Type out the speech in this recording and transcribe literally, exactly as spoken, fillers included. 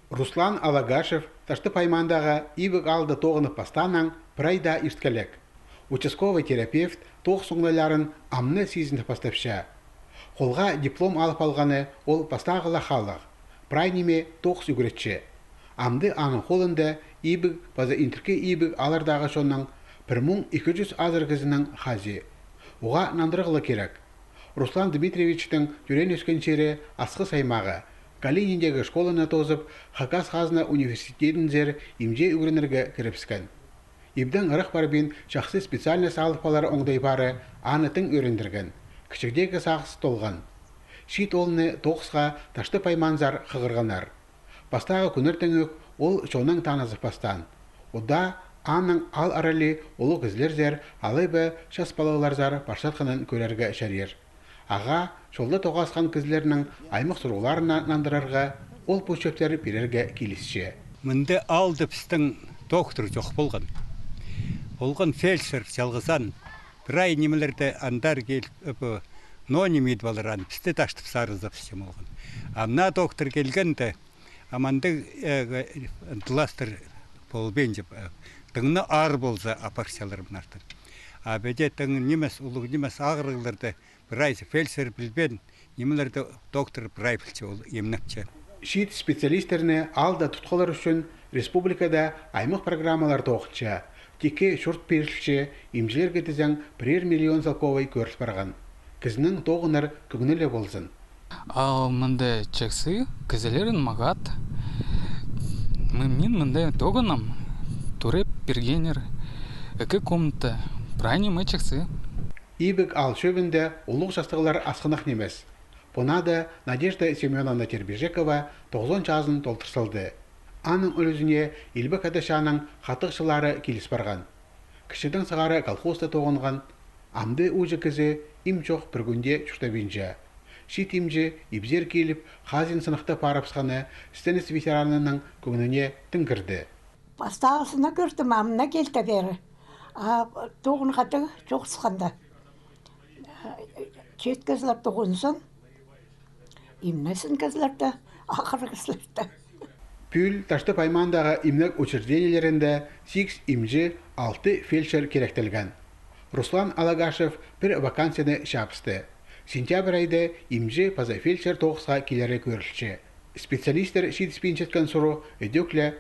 Руслан Алагашев Таштып аймаандағы Ибіг аалда тоғынып пастаанаң пір ай даа ирткелек. Участковый терапевт тоғыс оңдайларын амды сизініп пастапча. Холға диплом алып алғаны ол пастағы ла халығ. Прай ниме тоғыс ӱгретче. Амды аның холында Ибіг паза Индіркі Ибіг ааллардағы чонның пір муң ікі чӱс азыра кізінің хазии. Оға нандырығ ла кирек. Руслан Дмитриевичтің тӧреен-ӧскен чирі Асхыс аймағы. Калининдегі школаны тоозып, Хакас хазна университедінзер имҷе ӱгренерге кірібіскен. Ибдең ырах парбин чахсы специальность алып алар оңдай пары аны тың ӧріндірген. Кічігдегі сағыс толған. Чиит оолны тоғысха Таштып аймаанзар хығырғаннар. Пастағы кӱннердең ӧк ол чоннаң танызып пастаан. Удаа аның аал аралии улуғ кізілерзер алай ба час палаларзар парчатханын кӧрерге чарир. Ағаа чолда тоғасхан кізілернің аймах сурығларына нандырарға, ол пу чӧптер пирерге килісче. Мында аалда пістің доктор чох полған. Полған фельдшер чалғызаан. Прай нимелерді андар киліп, э, пу, ноо ниме идіп алар, аны пісті Таштып сарызапча полған. А мына доктор килгенде, амды, э, ынтыластыр полбинча, э, тың на аар полза, апарчалар мынартын. А піди тың нимес, улуғ нимес ағырығларны прайзы фельдшер пілбеен, нимелерні доктор прай пілче, ол имнепче. Чиит специалистерні аалда тутхалар ӱчӱн республикада аймах программалар тоғынча. Тикке чурт пирілче, имҷілерге тізең пірер миллион салковай кӧріл парған. Кізінің тоғынар кӧңні ле ползын. Аал мында чахсы, кізілерін мағат. М-, мин мында тоғынам, турып пиргеннер, ікі комната, прай ниме чахсы. Ибіг аал чӧбінде улуғ частығлар асхынах нимес. Пу наада Надежда Семёновна Тербежекова тоғызон чазын толдыр салды. Аның ӱлӱзіне Илбек Ада чааның хатығ чыллары киліс парған. Кічігдең сығара колхозта тоғынған, амды ууҷа кізі им чох пір кӱн дее чуртабинча. Чиит имҷі ибзер киліп, хазиин сынахтап парыбысханы істеніс ветеранының кӧңніне тың кірді. Пастағызын на кӧрдім, амды на килді пеер. А тоғынғанда чох сыхханда. Чиит кізілер тоғынзын, имнезін кізілерні, ағырығ кізілерні. Пӱӱл Таштып аймаандағы имнег учреждениелерінде сигіс имҷі, алты фельдшер киректелген. Руслан Алагашев пір вакансияны чаабысты. Сентябрь айда имҷі паза фельдшер тоғысха килері кӧрілче. Специалистер читіспинчеткен сурығ ідӧк ле